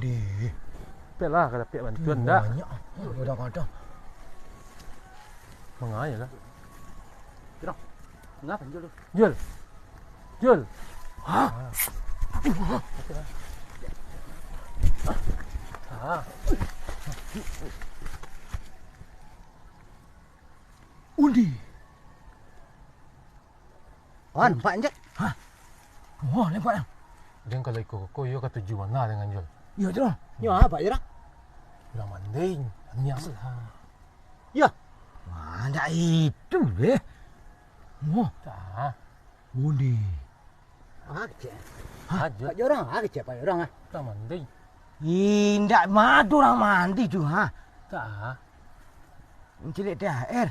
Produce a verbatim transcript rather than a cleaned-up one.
Deh. Pek lah, ka dapek bantuan dak? Banyak. Kadang-kadang. Manga yo lah. Kiro. Ngapa, Jul? Jul. Jul. Hah? Ah. Undi. Wan, nampak, Jul? Hah? Oh, nampak, Jul. Den kalau iko ko, iyo katuju bana dengan Jul. Iyo, Jul. Iyo, apo, Jul? Urang mandi, niat lah. Iyo. Wah, ndak itu, deh. Oh. Dah. Undi. Ah, kecek. Hah? Ajo. Pak Jorang, ah, kecek Pak Jorang, ah. Urang mandi. Indak madu urang mandi tu, ha. Dah. Mencilek T H R.